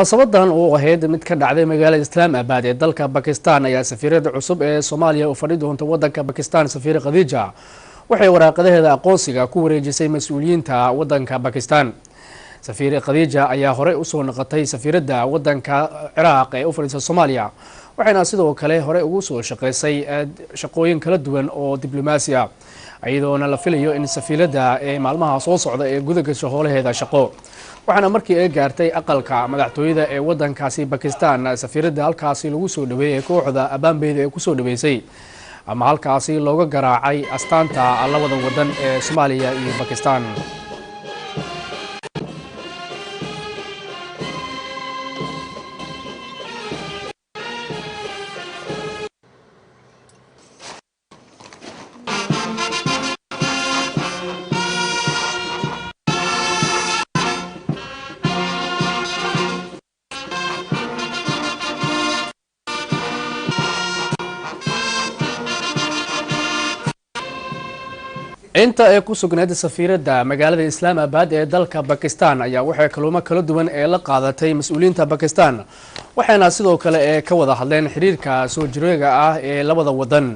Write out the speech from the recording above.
Munaasabadan oo ahayd mid ka dhacday magaalada Islaamabad ee dalka Bakistan ayaa safiirada cusub ee Soomaaliya u fadhi doonta wadanka Bakistan, Safiir Khadiija, waxay waraaqadaheeda aqoonsiga ku wareejisay mas-uuliyiinta wadanka Bakistan. Safiir Khadiija ayaa horey usoo noqotay safiiradda wadanka Ciraaq ee u fadhiisa Soomaaliya, waxayna sidoo kale horey ugu soo shaqeysay shaqooyin kala duwan oo diblomaasi ah, iyadoona la filayo in safiiradda ee maalmaha soo socda ee guda gasho howlaheeda shaqo. Waxaana markii ay gaartay aqalka madaxtooyada ee wadankaasi Bakistan safiiradda halkaasi lagu soo dhaweeyey kooxda abaanbeyda ee kusoo dhaweysay ama halkaasi looga garaacay astaanta labada wadan ee Soomaaliya iyo Bakistan. Inta ay ku sugnayd safiiradda magaalada Islaamabad ee dalka Bakistan ayaa waxay kaluumo kala duwan ee la qaadatay mas-uuliyiinta Bakistan, waxayna sidoo kale ee ka wada hadleen xiriirka soo jireega ah ee labada wadan.